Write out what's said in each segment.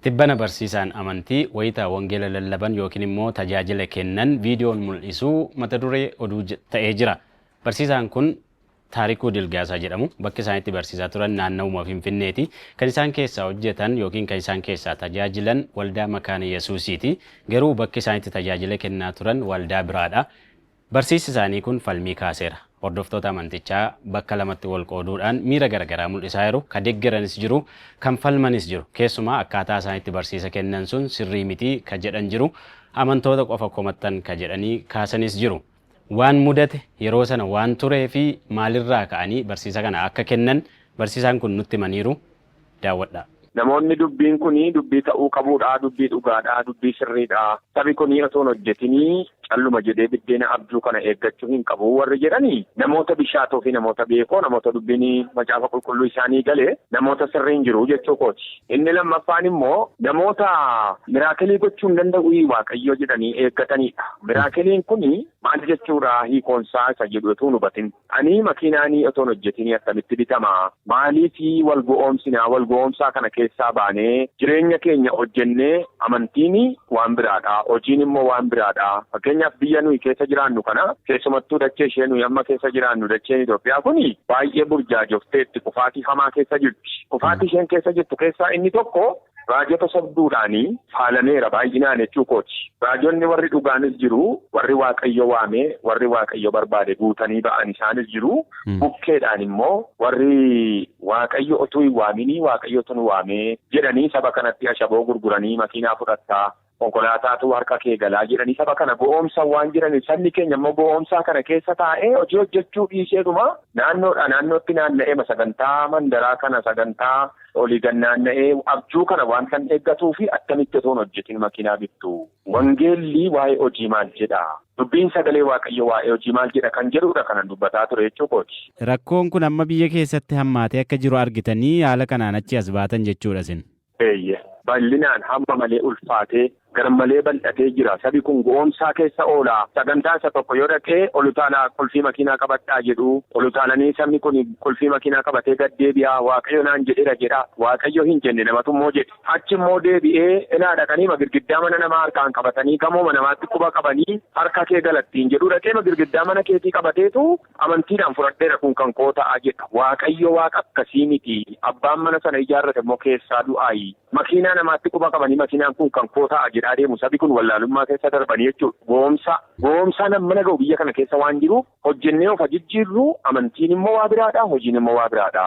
Tibbana barsiisaan amantii wayitaa wangeela lallaban yookiin immoo tajaajila kennan viidiyoon mul'isuu mata duree oduu ta'ee jira. Barsiisaan kun Taarikuu Dilgaasaa jedhamu. Bakki isaan itti barsiisaa turan naannawuma Finfinneeti. Kan isaan keessaa hojjetan yookiin kan isaan keessaa tajaajilan waldaa Makaana Yesuusiiti. Garuu bakki isaan itti tajaajila kennaa turan waldaa biraadha. Barsiisi isaanii kun falmii kaaseera. Hordoftoota amantichaa bakka lamatti wal qooduudhaan miira garaagaraa mul'isaa jiru. Ka deeggaranis jiru, kan falmanis jiru. Keessumaa akkaataa isaan itti barsiisa kennan sun sirrii miti ka jedhan jiru. Amantoota qofa komattan ka jedhanii kaasanis jiru. Waan mudate yeroo sana waan turee fi maalirraa ka'anii barsiisa kana akka kennan barsiisaan kun nutti himaniiru, daawwadhaa. Namoonni dubbiin kun dubbii ta'uu qabuudha, dubbii dhugaadha, dubbii sirriidha. Sabi kun osoo hin hojjetinii calluma jedhee biddeena abjuu kana eeggachuu hin qabu warri jedhanii namoota bishaatoo fi namoota beekoo, namoota dubbiin macaafa qulqulluu isaanii galee namoota sirriin jiru jechuu kooti. Inni lammaffaan immoo namoota miraakilii gochuu hin danda'u Waaqayyo jedhanii eeggatanidha. Miraakiliin kun maal jechuudha hiikoonsaa isa jedhu otoo hin hubatin. Ani makiinaanii otoo hin hojjetinii akkamitti bitama? Maaliif wal go'oomsinaa? Wal go'oomsaa kana keessaa baanee jireenya keenya hojjennee amantiin waan biraadha. Hojiin immoo waan biraadha. Fakkeenyaaf biyya nuyi keessa jiraannu kana keessumattuu dachee ishee nuyi amma keessa jiraannu dacheen Itoophiyaa kun baay'ee burjaajofteetti kufaatii hamaa keessa jirti. Kufaatii isheen keessa jirtu keessaa inni tokko raajota sobduudhaanii faalameera baay'inaan jechuu kooti. Raajonni warri dhugaanis jiru, warri Waaqayyo waamee, warri Waaqayyo barbaade guutanii ba'an isaanis jiru. Bukkeedhaan immoo warri Waaqayyo otuu hin waaminii Waaqayyo tun waamee jedhanii saba kanatti ashaboo gurguranii makiinaa fudhattaa, konkolaataatu harka kee galaa jedhanii saba kana go'oomsa waan jiraniif sabni keenya immoo go'oomsaa kana keessa taa'ee hojii hojjechuu dhiiseedhuma naannoodha naannootti naanna'ee sagantaa mandaraa kana sagantaa olii gad naanna'ee abjuu kana waan kan eeggatuu fi akkamitti otoo hin hojjetin makiinaa bittu. Wangeelli waa'ee hojii maal jedha? Dubbiin sagalee Waaqayyo waa'ee hojii maal jedha kan jedhudha kanan dubbataa ture jechuu kooti. Rakkoon kun amma biyya keessatti hammaatee akka jiru argitanii haala kanaan achi as baatan jechuudha isin. Eeyyee. Bal'inaan hamma malee ulfaatee garmalee bal'atee jira. Sabi kun go'oomsaa keessa oola. Sagantaa isa tokko yoo dhaqee ol utaalaa qulfii makiinaa qabadhaa jedhu. Ol utaalanii sabni kun qulfii makiinaa qabatee gad deebi'a. Waaqayyo naan jedheera jedha. Waaqayyo hin jenne namatu immoo jedhe. Achi immoo deebi'ee ilaa dhaqanii girgiddaa mana namaa harkaan qabatanii gamoo namaatti quba qabanii harka kee galattiin jedhu dhaqee girgiddaa mana keetii qabateetu amantiidhaan fudhadheera kun kan koo ta'a jedha. Waaqayyo waaqa akkasii miti. Abbaan mana sana ijaarrate immoo keessaa du'aayi. Makiinaa namaatti quba qabanii makiinaan kun kan koo ta'a jedhaa deemu. Sabi kun wallaalummaa keessa darbanii jechuudha. Goomsaa mana ga'u biyya kana keessa waan jiru hojjennee of jijjiirru amantiin immoo waa biraadha, hojiin immoo waa biraadha.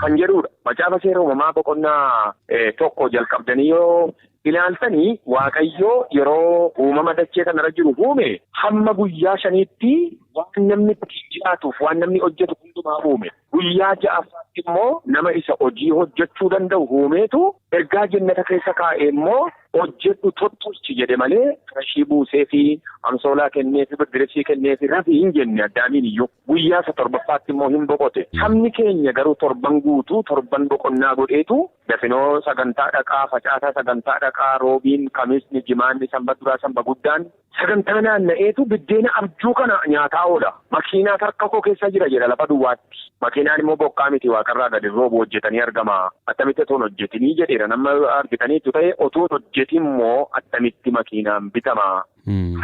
Kan jedhudha. Macaafa seera uumamaa boqonnaa tokko jalqabdanii yoo ilaaltanii Waaqayyo yeroo uumama dachee kanarra jiru uume hamma guyyaa 5tti waan namni jiraatuuf waan namni hojjetu hundumaa uume. Guyyaa 6ffaatti immoo nama isa hojii hojjechuu danda'u uumeetu ergaa jannata keessa kaa'ee immoo hojjedhu tottolchi jedhe malee qarshii buusee fi amsoolaa kennee fi birdireessii kennee fi rafii hin jenne Addaamiin iyyuu. Guyyaa isa 7ffaatti immoo hin boqote. Sabni keenya garuu torban guutuu torban boqonnaa godheetu dafinoo sagantaa dhaqaa, facaasaa sagantaa dhaqaa, roobiin, kamisni, jimaanni, sanba duraa, sanba guddaan sagantaa naanna'eetu biddeena abjuu kana nyaataa oola. Makiinaa harka koo keessa jira jedha lafa duwwaatti. Makiinaan immoo bokkaa miti waaqarraa gadi roobu hojjetanii argama. Attamitti otoo hin hojjetinii jedheera. Nama argitaniitu ta'e otoo hin hojjetin immoo attamitti makiinaan bitama.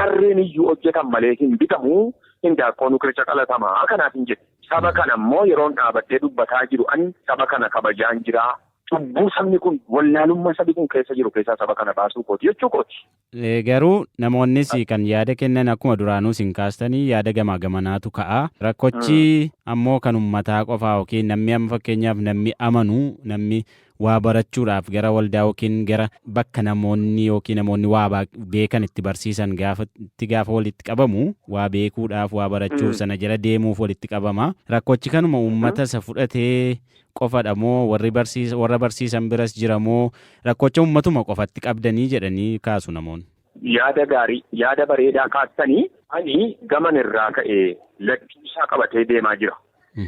Harreen iyyuu hojjetan malee hin bitamu. Hindaaqqoon qoricha qalatama. Kanaaf hin jedhu. Saba kana immoo yeroon dhaabbattee dubbataa jiru ani saba kana kabajaan jira. Cubbuu sabni kun wallaalummaa sabi kun keessa jiru keessaa saba kana baasuu kooti jechuu kooti. Garuu namoonnis kan yaada kennan akkuma duraanuu sin kaastanii yaada gamaa gamanaatu ka'a. Rakkochi ammoo kan uummataa qofaa yookiin namni amma fakkeenyaaf namni amanu namni waa barachuudhaaf gara waldaa yookiin gara bakka namoonni yookiin namoonni waa beekan itti barsiisan gaafa walitti qabamu waa beekuudhaaf waa barachuuf sana jala deemuuf walitti qabama. Rakkochi kanuma uummata isa fudhatee qofadha moo warra barsiisan biras jira moo rakkocha uummatuma qofatti qabdanii jedhanii kaasu namoonni. Yaada gaarii, yaada bareedaa kaastanii ani gaman irraa ka'ee lachuusaa qabatee deemaa jira.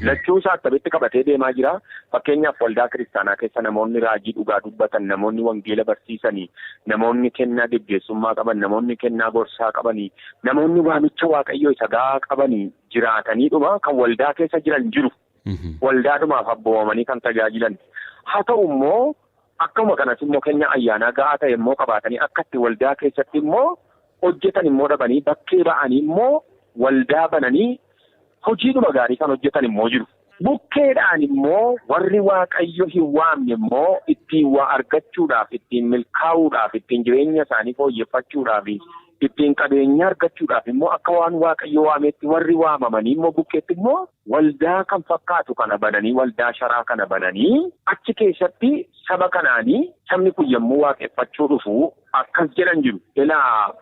Lachuusaa akkamitti qabatee deemaa jira? Fakkeenyaaf waldaa kiristaanaa keessa namoonni raajii dhugaa dubbatan, namoonni wangeela barsiisanii, namoonni kennaa geggeessummaa qaban, namoonni kennaa gorsaa qabanii, namoonni waamicha Waaqayyoo isa gahaa qabanii jiraatanii dhuma kan waldaa keessa jiran jiru. Waldaadhumaaf abboomamanii kan tajaajilan. Haa ta'u immoo Akkuma kanas immoo kennaa ayyaanaa gahaa ta'e immoo qabaatanii akka itti waldaa keessatti immoo hojjetan immoo dhabanii bakkee ba'anii immoo waldaa bananii hojiidhuma gaarii kan hojjetan immoo jiru. Bukkeedhaan immoo warri Waaqayyo hin waamne immoo ittiin waa argachuudhaaf, ittiin milkaa'uudhaaf, ittiin jireenya isaanii fooyyeffachuudhaaf, ittiin qabeenya argachuudhaaf immoo akka waan Waaqayyo waametti warri waamamanii immoo bukkeetti immoo waldaa kan fakkaatu kana bananii, waldaa sharaa kana bananii achi keessatti saba kanaanii sabni kun yommuu waaqeffachuu dhufu akkas jedhan jiru. Ilaa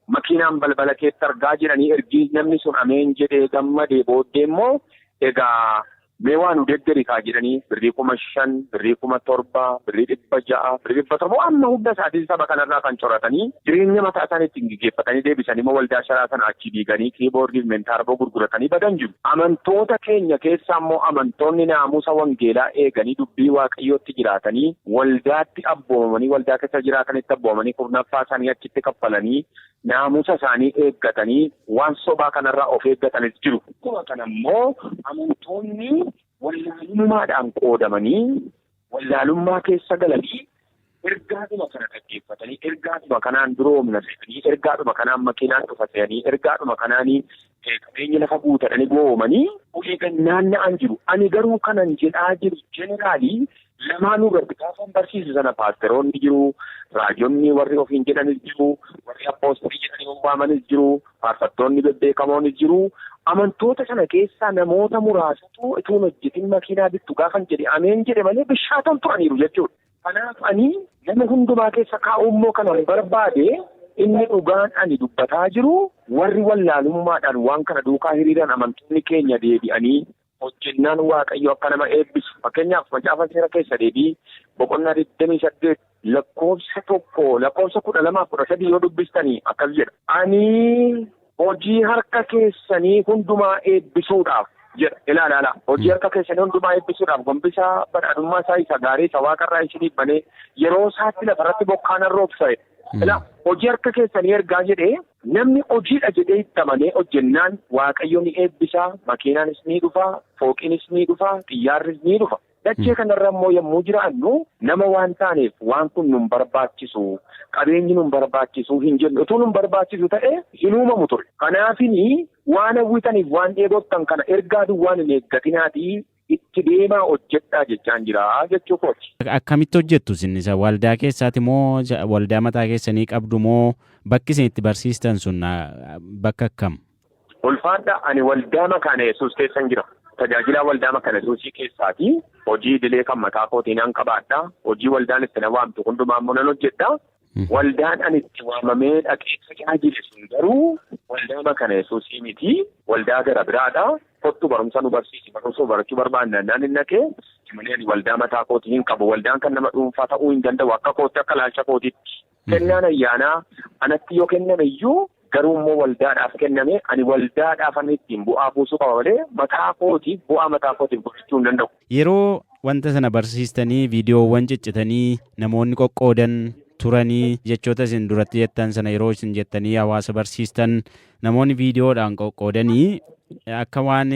makiinaan balbala keetti argaa jiranii ergi namni sun ameen jedhee gammadee booddee immoo egaa mee waan nu deeggarikaa jedhanii birrii 5,000, birrii 7,000, birrii 600, birrii 700 amma hunda isaatiin saba kanarraa kan coratanii jireenya mataa isaanii ittiin gaggeeffatanii deebisanii immoo waldaa sharaa sana achi diiganii kiiboordii fi mentaarboo gurguratanii badan jiru. Amantoota keenya keessaa immoo amantoonni naamusa wangeelaa eeganii dubbii Waaqayyootti jiraatanii waldaatti abboomamanii waldaa keessa jiraatanitti abboomamanii kurnaffaa isaanii achitti kaffalanii naamusa isaanii eeggatanii waan sobaa kanarraa of eeggatanis jiru. Akkuma kana immoo amantoonni wallaalummaadhaan qoodamanii wallaalummaa keessa galanii ergaadhuma kana dhaggeeffatanii ergaadhuma kanaan duroomna se'anii ergaadhuma kanaan makiinaan dhufa se'anii ergaadhuma kanaan qabeenya lafa guutadhanii goomanii of naanna'an jiru. Ani garuu kanan jedhaa jiru jeneraalii lamaanuu irratti gaafa barsiisu sana paasteroonni jiru, raajonni warri ofiin jedhanis jiru, warri appoostilii jedhanii waamanis jiru, faarfattoonni bebbeekamoonis jiru. Amantoota sana keessaa namoota muraasatu utuu hin hojjetin makiinaa bittu gaafan jedhe ameen jedhe malee bishaatan turaniiru jechuudha. Kanaaf ani nama hundumaa keessa kaa'uu immoo kanan barbaade inni dhugaan ani dubbataa jiru warri wallaalummaadhaan waan kana duukaa hiriiran amantoonni keenya deebi'anii hojjennaan Waaqayyo akka nama eebbisu. Fakkeenyaaf macaafa seera keessa deebii boqonnaa 28 lakkoofsa 1 lakkoofsa 12 13 yoo dubbistanii akkas jedha. Ani hojii harka keessanii hundumaa eebbisuudhaaf jedha. Ilaala. Hojii harka keessanii hundumaa eebbisuudhaaf gombisaa badhaadhummaa isaa isa gaarii isa waaqarraa isiniif banee yeroo isaatti lafarratti bokkaan roobsa. Ilaa hojii harka keessanii ergaa jedhee namni hojiidha jedhee itti amanee hojjennaan Waaqayyo ni eebbisaa, makiinaanis ni dhufa, fooqiinis ni dhufa, xiyyaarris ni dhufa. Dachee kanarra immoo yommuu jiraannu nama waan taaneef waan kun nun barbaachisu, qabeenyi nun barbaachisu hin jennu. Utuu nun barbaachisu ta'e hin uumamu ture. Kanaafini waan hawwitaniif waan dheebottan kana ergaa duwwaan hin eeggatinaatii itti deemaa hojjedhaa jechaan jira jechuu kooti. Akkamitti hojjettu isin isa waldaa keessaati moo waldaa mataa keessanii qabdu moo bakki isin itti barsiistan sun bakka akkam? Ulfaadha, ani waldaa Makaana Yesuus keessan jira. Tajaajilaa waldaa Makaana Yesuusii keessaati. Hojii idilee kan mataa kootii nan qabaadha. Hojii waldaan itti na waamtu hundumaa immoo nan hojjedha. Waldaan ani itti waamamee dhaqee tajaajile sun garuu waldaa Makaana Yesuusii miti. Waldaa gara biraadha. Kottu barumsa nu barsiisi, barumsa barachuu barbaanna naan hin naqee malee ani waldaa mataa kootii hin qabu. Waldaan kan nama dhuunfaa ta'uu hin danda'u akka kootti akka laalcha kootiitti. Kennaan ayyaanaa anatti yoo kenname iyyuu garuu immoo waldaadhaaf kenname ani waldaadhaaf ani ittiin bu'aa buusuu qaba malee mataa kootiif bu'aa mataa kootiif gochuu hin danda'u. Yeroo wanta sana barsiistanii viidiyoowwan ciccitanii namoonni qoqqoodan turanii jechoota isin duratti jettan sana yeroo isin jettanii hawaasa barsiistan namoonni viidiyoodhaan qoqqoodanii akka waan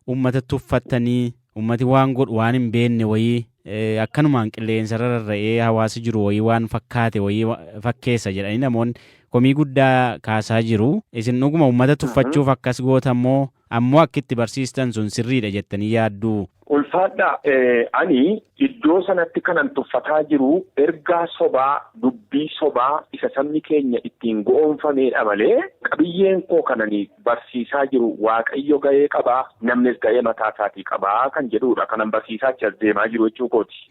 uummata tuffattanii uummati waan godhu waan hin beekne wayii akkanumaan qilleensa rarra'ee hawaasi jiru wayii waan fakkaate wayii fakkeessa jedhanii namoonni komii guddaa kaasaa jiru. Isin dhuguma uummata tuffachuuf akkas gootammoo ammoo akka itti barsiistan sun sirriidha jettanii yaadduu? Ulfaadha, ani iddoo sanatti kanan tuffataa jiru ergaa sobaa, dubbii sobaa isa sabni keenya ittiin go'oonfameedha malee qabiyyeen koo kanani barsiisaa jiru Waaqayyo ga'ee qabaa, namnis ga'ee mataa isaatii qabaa kan jedhudha. Kanan barsiisaa achi as deemaa jiru jechuu kooti.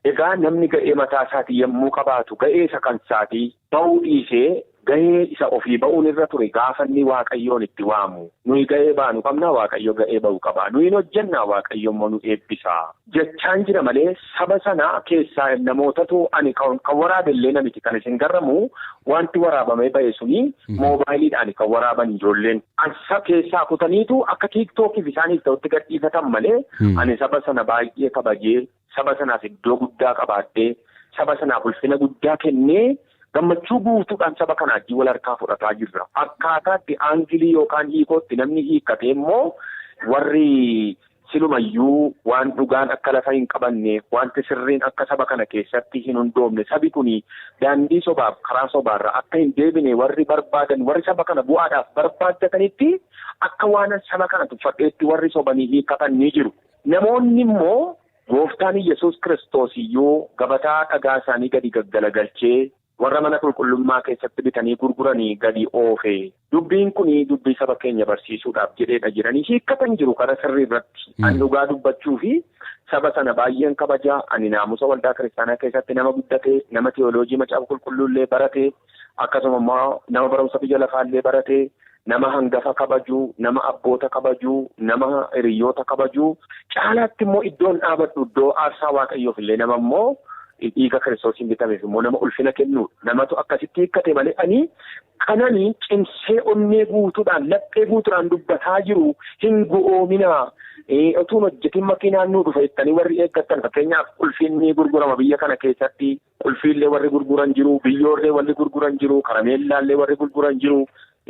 Egaa namni ga'ee mataa isaatii yommuu qabaatu ga'ee isa kan isaatii ba'uu dhiisee ga'ee isa ofii ba'uun irra ture gaafa inni Waaqayyoon itti waamu. Nuyi ga'ee baanu qabna, Waaqayyo ga'ee ba'u qaba. Nuyi hin hojjennaa, Waaqayyo immoo nu eebbisa. Jechaan jira malee saba sana keessaa namootatu ani kan waraabellee namiti kan isin garramu wanti waraabamee ba'e suni moobaayiliidhaan kan waraaban ijoolleen. Ansa keessaa kutaniitu akka tiiktookiif isaaniif ta'utti gadhiifatan malee ani saba sana baay'ee kabajee saba sanaaf iddoo guddaa qabaadhee saba sanaaf ulfina guddaa kennee gammachuu guutuudhaan saba kana wajjin wal harkaa fudhataa jirra. Akkaataatti aangilii yookaan hiikootti namni hiikkate immoo warri Silumayyuu waan dhugaan akka lafa hin qabanne, wanti sirriin akka saba kana keessatti hin hundoofne, sabi kun daandii sobaaf karaa sobaarra akka hin deebine warri barbaadan, warri saba kana bu'aadhaaf barbaaddatanitti akka waan saba kana tuffadheetti warri sobanii hiikkatan ni jiru. Namoonni immoo gooftaan Yesuus Kiristoos iyyuu gabataa dhagaa isaanii gadi gaggalagalchee warra mana qulqullummaa keessatti bitanii gurguranii gadi oofe. Dubbiin kun dubbii saba keenya barsiisuudhaaf jedheedha jedhanii hiikkatan jiru karaa sirrii irratti. Ani dhugaa dubbachuu fi saba sana baay'een kabajaa. Ani naamusa waldaa kiristaanaa keessatti nama guddate, nama teoloojii macaafa qulqulluullee barate, akkasuma immoo nama barumsa biyya lafaallee barate, nama hangafa kabajuu, nama abboota kabajuu, nama hiriyoota kabajuu, caalaatti immoo iddoon dhaabadhu iddoo aarsaa waaqayyoof illee nama immoo dhiiga Kiristoosiin bitameef immoo nama ulfina kennuudha. Namatu akkasitti hiikkate malee ani kanani cimsee onnee guutuudhaan laphee guutuudhaan dubbataa jiru hin go'oominaa. Otuun hojjetin makiinaan nuu dhufa jettanii warri eeggattan, fakkeenyaaf qulfiin gurgurama biyya kana keessatti, qulfiillee warri gurguran jiru, biyyoollee warri gurguran jiru, karameellaallee warri gurguran jiru,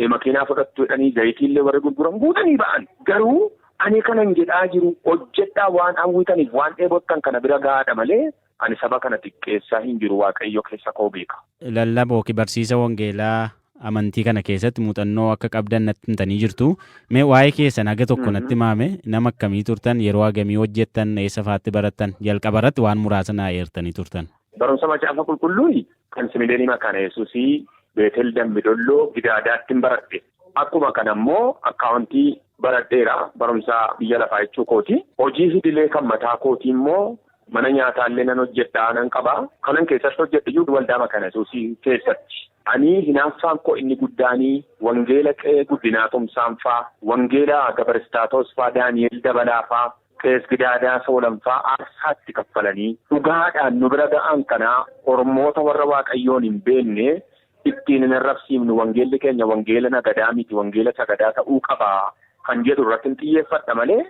makiinaa fudhattu jedhanii zayitiillee warri gurguran guutanii ba'an. Garuu ani kanan jedhaa jiru hojjedhaa waan hawwitaniif waan dheebottan kana bira gahaadha malee ani saba kana xiqqeessaa hin jiru, Waaqayyo keessa koo beeka. Lallaba yookiin barsiisa wangeelaa amantii kana keessatti muuxannoo akka qabdan natti himtanii jirtu. Mee waa'ee keessan haga tokko natti maame, nama akkamii turtan, yeroo hagamii hojjettan, eessa faatti barattan, jalqaba irratti waan muraasa naa eertanii turtan. Barumsa macaafa qulqulluun kan Simileenii Makaana Yesuusii Beetel Dambidolloo Gidaadaatti baradhe. Akkuma kana immoo akkaawuntii baradheera barumsa biyya lafaa jechuu kooti. Hojii idilee kan mataa kootii immoo mana nyaataallee nan hojjedhaa nan qabaa. Kanan keessatti hojjedhu iyyuu waldaa Makaana Yesuusii keessatti. Ani hinaaffaan koo inni guddaanii wangeela qe'ee guddinaa tumsaan faa, wangeela Gabaristaatos faa, Daani'el Dabalaa faa, Qees Gidaadaa Soolan faa aarsaatti kaffalanii dhugaadhaan nu bira ga'an kanaa Oromoota warra Waaqayyoon hin beekne ittiin hin arrabsiifnu, wangeelli keenya wangeela nagadaa miti, wangeela sagadaa ta'uu qabaa kan jedhu irratti hin xiyyeeffadha malee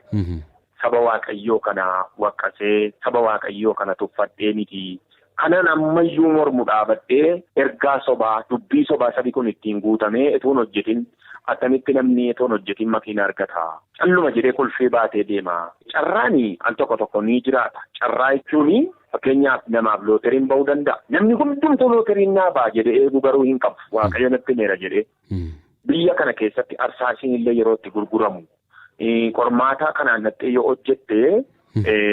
saba Waaqayyoo kana waqqasee saba Waaqayyoo kana tuffadhee miti. Kanan ammayyuu mormu dhaabadhee ergaa sobaa, dubbii sobaa sabi kun ittiin guutamee etoon hojjetin attamitti namni etoon hojjetin makiina argata. Calluma jedhee kolfee baatee deema. Carraani al tokko tokko ni jiraata. Carraa jechuun fakkeenyaaf namaaf looteriin ba'uu danda'a. Namni hundumtuu looteriin naa ba'a jedhee eeguu garuu hin qabu. Waaqayyo natti himeera jedhee. Biyya kana keessatti arsaasiin illee yeroo itti gurguramu. Qormaataa kanaan naqxee yoo hojjette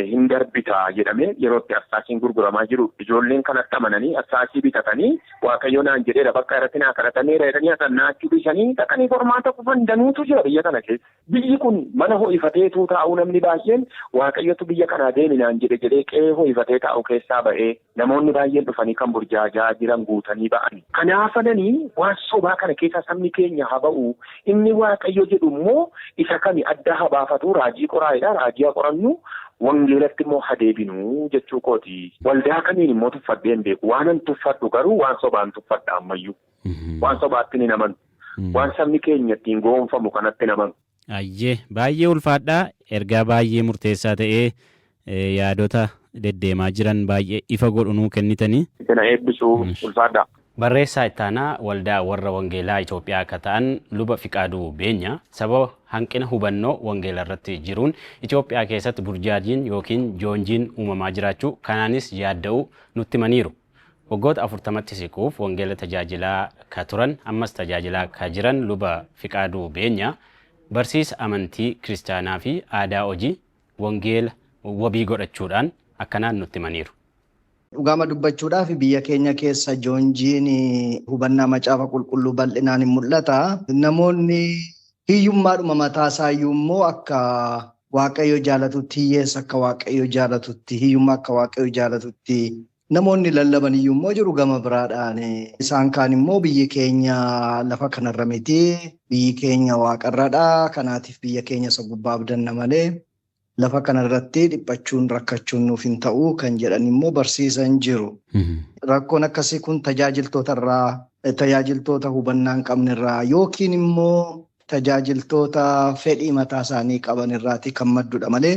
hin darbita jedhamee yeroo itti arsaasiin gurguramaa jiru. Ijoolleen kanatti amananii arsaasii bitatanii Waaqayyo naan jedheera bakka irratti naa kadhatameera jedhanii hasannaachuu dhiisanii dhaqanii qormaata kufan danuutu jira biyya kana keessa. Biyyi kun mana ho'ifateetu taa'uu namni baay'een Waaqayyotu biyya kanaa deemi naan jedhe jedhee qe'ee ho'ifatee taa'u keessaa ba'ee namoonni baay'een dhufanii kan burjaajaa jiran guutanii ba'an. Kanaafananii waan sobaa kana keessaa sabni keenya haa ba'u. Inni Waaqayyo jedhu immoo isa kami adda haa baafatu, raajii qoraa'edha, raajii haa qorannu, wangeelatti immoo haa deebinu jechuu kooti. Waldaa kamiin immoo tuffadhee hin beeku. Waanan tuffadhu garuu waan sobaan tuffadha ammayyuu. Waan sobaatti ni amanu. Waan sabni keenya ittiin goonfamu kanatti hin amanu. Ayyee baay'ee ulfaadhaa, ergaa baay'ee murteessaa ta'ee yaadota deddeemaa jiran baay'ee ifa godhu nuu kennitanii. Isin eebbisuu, ulfaadhaa. Barreessaa ittaanaa waldaa warra wangeelaa Itoophiyaa akka ta'an luba Fiqaaduu Beenyaa sababa hanqina hubannoo wangeela irratti jiruun Itoophiyaa keessatti burjaajiin yookiin joonjiin uumamaa jiraachuu kanaanis yaadda'uu nutti himaniiru. Waggoota 40tti siquuf wangeela tajaajilaa ka turan ammas tajaajilaa ka jiran luba Fiqaaduu Beenyaa barsiisa amantii kiristaanaa fi aadaa hojii wangeela wabii godhachuudhaan akkanaan nutti himaniiru. Dhugaama dubbachuudhaaf biyya keenya keessa joonjiin hubannaa macaafa qulqulluu bal'inaan hin mul'ata. Namoonni hiyyummaadhuma mataa isaayyuu immoo akka Waaqayyo jaalatutti, hiyyeessa akka Waaqayyo jaalatutti, hiyyummaa akka Waaqayyo jaalatutti namoonni lallaban iyyuu immoo jiru gama biraadhaan. Isaan kaan immoo biyyi keenya lafa kanarra miti, biyyi keenya waaqarradha. Kanaatiif biyya keenya isa gubbaa abdanna malee lafa kanarratti dhiphachuun rakkachuun nuuf hin ta'u kan jedhan immoo barsiisan jiru. Rakkoon akkasii kun tajaajiltoota irraa, tajaajiltoota hubannaa hin qabne irraa yookiin immoo tajaajiltoota fedhii mataa isaanii qaban irraati kan maddudha malee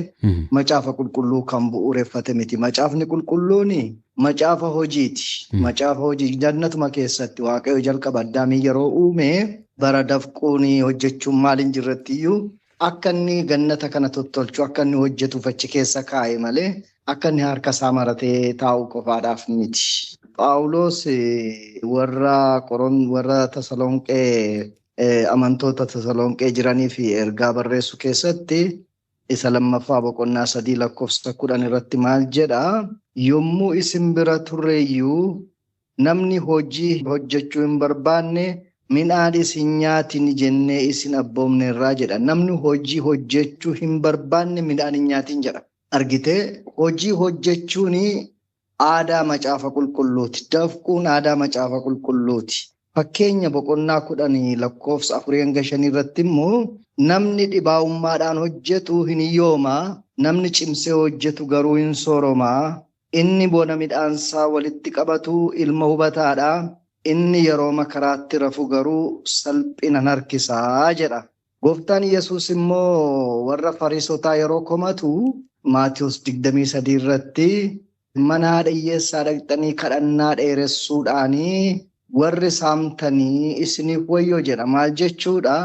macaafa qulqulluu kan bu'uureffate miti. Macaafni qulqulluun macaafa hojiiti. Macaafa hojii jannatuma keessatti Waaqayyo jalqaba Addaamii yeroo uume bara dafquun hojjechuun maal hin jirretti iyyuu Akka inni gannata kana tottolchu akka inni hojjetuuf achi keessa kaa'e malee akka inni harka isaa maratee taa'u qofaadhaaf miti. Phaawulos warra Tasalonqee amantoota Tasalonqee jiranii fi ergaa barreessu keessatti isa lammaffaa boqonnaa 3 lakkoofsa 10 irratti maal jedhaa? Yommuu isin bira turreeyyuu namni hojii hojjechuu hin barbaanne midhaan isin nyaatin jennee isin abboomneerraa jedha. Namni hojii hojjechuu hin barbaanne midhaan hin nyaatin jedha. Argitee hojii hojjechuun aadaa macaafa qulqulluuti. Dafquun aadaa macaafa qulqulluuti. Fakkeenya boqonnaa 10 lakkoofsa 4-5 irratti immoo namni dhibaa'ummaadhaan hojjetu hin hiyyoomaa, namni cimsee hojjetu garuu hin sooromaa. Inni bona midhaansaa walitti qabatu ilma hubataadha. Inni yeroo makaraatti rafu garuu salphina harkisaa jedha. Gooftaan Yesuus immoo warra Fariisotaa yeroo komatu Maatiyus 23 irratti mana haadha hiyyeessaa dhaqxanii kadhannaa dheeressuudhaanii warri saamtanii isiniif wayyoo jedha. Maal jechuudha?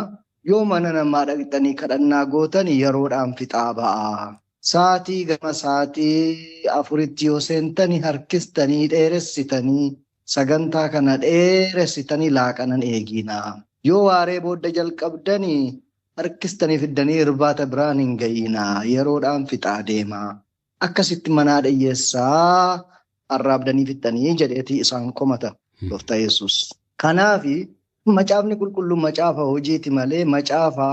Yoo mana namaa dhaqxanii kadhannaa gootan yeroodhaan fixaa ba'a. Sa'aatii gama sa'aatii 4tti yoo seentanii harkistanii dheeressitanii sagantaa kana dheeressitanii laaqanan eeginaa. Yoo waaree booda jalqabdanii harkistanii fiddanii irbaata biraan hin ga'inaa. Yeroodhaan fixaa deemaa. Akkasitti mana haadha hiyyeessaa arraabdanii fixxanii jedheetii isaan komata Gooftaa Yesuus. Kanaaf macaafni qulqulluun macaafa hojiiti malee macaafa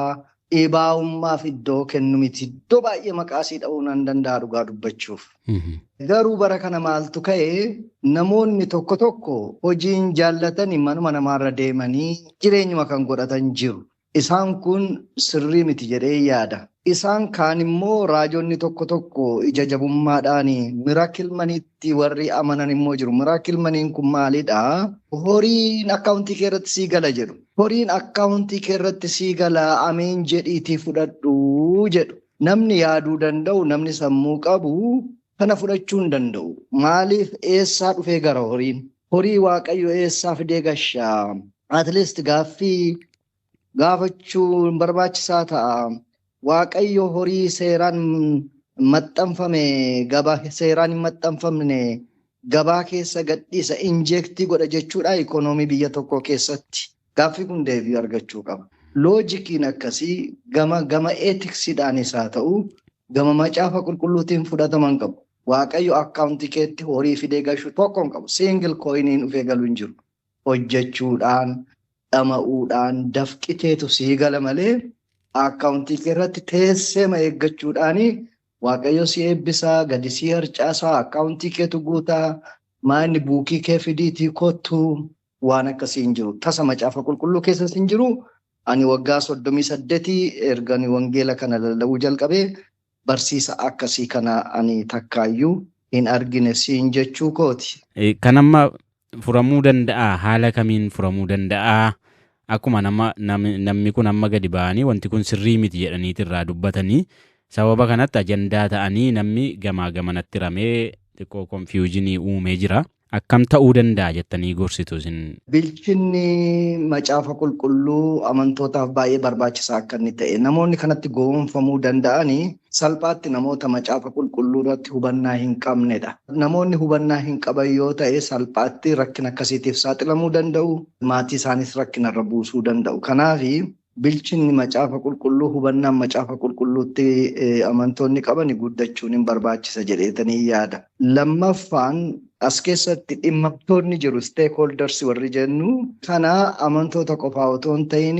dhibaa'ummaaf iddoo kennu miti. Iddoo baay'ee maqaasii dha'uu nan danda'a dhugaa dubbachuuf. Garuu bara kana maaltu ka'e namoonni tokko tokko hojiin jaallatanii manuma namaarra deemanii jireenyuma kan godhatan jiru. Isaan kun sirrii miti jedhee yaada. Isaan kaan immoo raajonni tokko tokko ija jabummaadhaan miraakil maniitti warri amanan immoo jiru. Miraakil maniin kun maalidhaa? Horiin akkaawuntii kee irratti sii gala jedhu. Horiin akkaawuntii kee irratti sii gala ameen jedhiitii fudhadhu jedhu. Namni yaaduu danda'u, namni sammuu qabu kana fudhachuu hin danda'u. Maaliif eessaa dhufee gara horiin? Horii Waaqayyo eessaa fidee gashaa? At least gaaffii gaafachuun barbaachisaa ta'a. Waaqayyo horii seeraan maxxanfame gabaa seeraan hin maxxanfamne gabaa keessa gadhiisa injektii godha jechuudha ikoonoomii biyya tokko keessatti. Gaaffii kun deebii argachuu qaba. Loojikiin akkasii gama eetiksiidhaanis haa ta'u gama macaafa qulqulluutiin fudhataman qabu. Waaqayyo akkaawuntii keetti horii fidee gashu tokko hin qabu. Siingil kooyiniin dhufee galu hin jiru. Hojjechuudhaan, dhama'uudhaan, dafqiteetu sii gala malee akkaawuntii kee irratti teessee eeggachuudhaani Waaqayyo si eebbisaa, gadi si harcaasaa, akkaawuntii keetu guutaa, maanni buukii kee fidiitii kottu waan akkasii hin jiru. Tasa macaafa qulqulluu keessas hin jiru. Ani waggaa 38 erga ani wangeela kana lallabuu jalqabee barsiisa akkasii kana ani takkaayyuu hin argine siin jechuu kooti. Kan amma furamuu danda'a, haala kamiin furamuu danda'a? Akkuma namni kun amma gadi ba'anii wanti kun sirrii miti jedhaniiti irraa dubbatanii sababa kanatti ajandaa ta'anii namni gamaa gamanatti ramee xiqqoo konfiyuuzinii uumee jira. Akkam ta'uu danda'a jettanii gorsitu isin? Bilchinni macaafa qulqulluu amantootaaf baay'ee barbaachisaa akka inni ta'e namoonni kanatti gowwoomfamuu danda'anii salphaatti namoota macaafa qulqulluu irratti hubannaa hin qabnedha. Namoonni hubannaa hin qaban yoo ta'e salphaatti rakkina akkasiitiif saaxilamuu danda'u. Maatii isaanis rakkinarra buusuu danda'u. Kanaaf bilchinni macaafa qulqulluu hubannaan macaafa qulqulluutti amantoonni qaban guddachuun hin barbaachisa jedheetanii yaada. Lammaffaan as keessatti dhimmamtoonni jiru stakeholders warri jennu kana amantoota qofaa otoo hin ta'in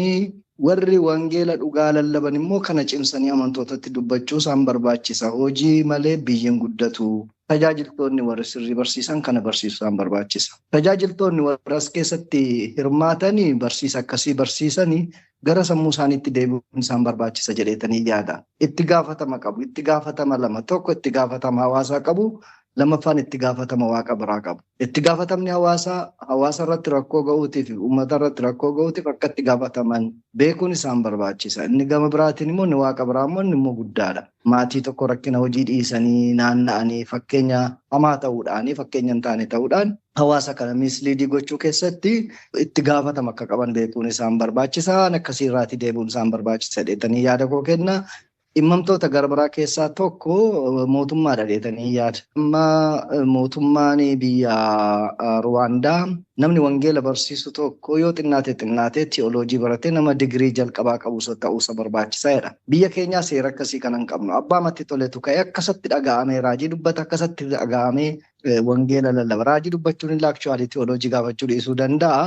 warri wangeela dhugaa lallaban immoo kana cimsanii amantootatti dubbachuu isaan barbaachisa. Hojii malee biyyi hin guddatu. Tajaajiltoonni warri sirrii barsiisan kana barsiisuu isaan barbaachisa. Tajaajiltoonni warri as keessatti hirmaatanii barsiisa akkasii barsiisanii gara sammuu isaaniitti deebi'uun isaan barbaachisa jedheetanii yaada. Itti gaafatama qabu. Itti gaafatama lama. Tokko itti gaafatama hawaasaa qabu. Lammaffaan itti gaafatama waaqa biraa qabu. Itti gaafatamni hawaasaa hawaasa irratti rakkoo ga'uutiif uummata irratti rakkoo ga'uutiif akka itti gaafataman beekuun isaan barbaachisa. Inni gama biraatiin immoo inni waaqa biraa immoo inni immoo guddaadha. Maatii tokko rakkina hojii dhiisanii naanna'anii fakkeenya hamaa ta'uudhaanii fakkeenya hin taane ta'uudhaan hawaasa kana mislead gochuu keessatti itti gaafatama akka qaban beekuun isaan barbaachisa. Akkasiirraatii deebi'uun isaan barbaachisa jedhanii yaada koo kenna. Dhimmamtoota gara biraa keessaa tokko mootummaadha jedhanii yaada. Amma mootummaan biyya Ruwaandaa namni wangeela barsiisu tokko yoo xinnaate xinnaate tiyooloojii baratee nama digirii jalqabaa qabu ta'uusa barbaachisaadha. Biyya keenyaa seera akkasii kana hin qabnu. Abbaa matti toletu ka'ee akkasatti dhaga'amee raajii dubbata, akkasatti dhaga'amee wangeela lallaba. Raajii dubbachuun illee actually tiyooloojii gaafachuu dhiisuu danda'a.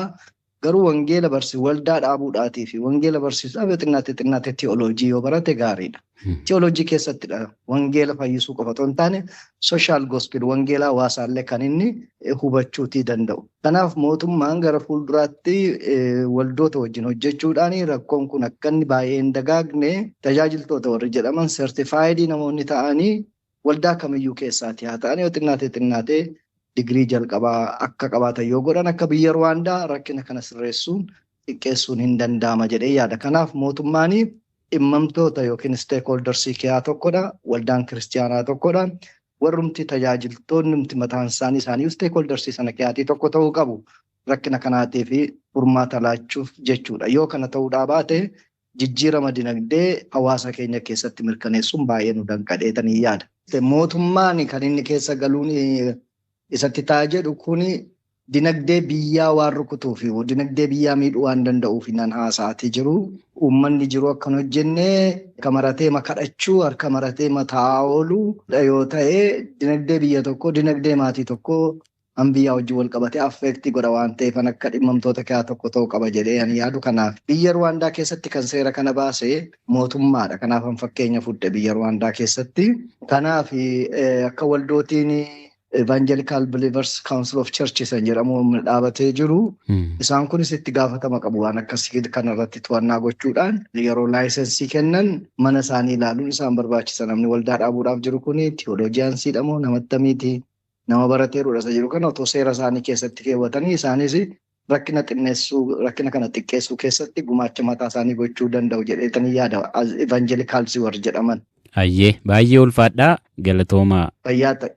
Garuu wangeela barsiisu waldaa dhaabuudhaatii fi wangeela barsiisuudhaaf yoo xinnaate xinnaate tiyooloojii yoo barate gaariidha. Tiyooloojii keessattidha wangeela fayyisuu qofa otoo hin taane social gospel wangeela hawaasaallee kan inni hubachuutii danda'u. Kanaaf mootummaan gara fuulduraatti waldoota wajjin hojjechuudhaan rakkoon kun akka inni baay'ee hin dagaagne tajaajiltoota warri jedhaman certified namoonni ta'anii waldaa kamiyyuu keessaati haa ta'an yoo xinnaate xinnaate digirii jalqabaa akka qabaatan yoo godhan akka biyya Ruwaandaa rakkina kana sirreessuun xiqqeessuun hin danda'ama jedhee yaada. Kanaaf mootummaan dhimmamtoota yookiin stakeholders keessaa tokkodha. Waldaan kiristiyaanaa tokkodha. Warrumti tajaajiltoonni mataan isaanii isaanii stakeholders sana keessaatii tokko ta'uu qabu. Rakkina kanaatiif furmaata laachuuf jechuudha. Yoo kana ta'uudhaa baate jijjiirama dinagdee hawaasa keenya keessatti mirkaneessuun baay'ee nu danqadheetanii yaada. Mootummaan kan inni keessa galuun isatti ta'a jedhu kuni dinagdee biyyaa waan rukutuu fi dinagdee biyyaa miidhuu waan danda'uuf nan haasa'atii jiru. Uummanni jiru akkan hojjenne harka maratee kadhachuu, harka maratee taa'aa oolu yoo ta'e, dinagdee biyya tokkoo, dinagdee maatii tokkoo han biyyaa wajjin wal qabatee affect godha waan ta'eef akka dhimmamtoota keessaa tokko ta'uu qaba jedhee ani yaadu. Kanaaf biyya Ruwaandaa keessatti kan seera kana baase mootummaadha. Kanaaf an fakkeenya fudhe biyya Ruwaandaa keessatti. Kanaaf akka waldootiin Evangelical Believers Council of Churches jedhamu dhaabatee jiru. Isaan kunis itti gaafatama qabu waan akkasii kanarratti to'annaa gochuudhaan yeroo license kennan mana isaanii ilaaluun isaan barbaachisa. Namni waldaa dhaabuudhaaf jiru kuni theologiansiidha moo namattamiiti, nama barateerudha isa jiru kana otoo seera isaanii keessatti keewwatanii isaanis rakkina xinneessuu, rakkina kana xiqqeessuu keessatti gumaacha mataa isaanii gochuu danda'u jedheetanii yaada evangelicals warri jedhaman. Ayyee, baay'ee ulfaadhaa, galatooma. Fayyaa ta'e.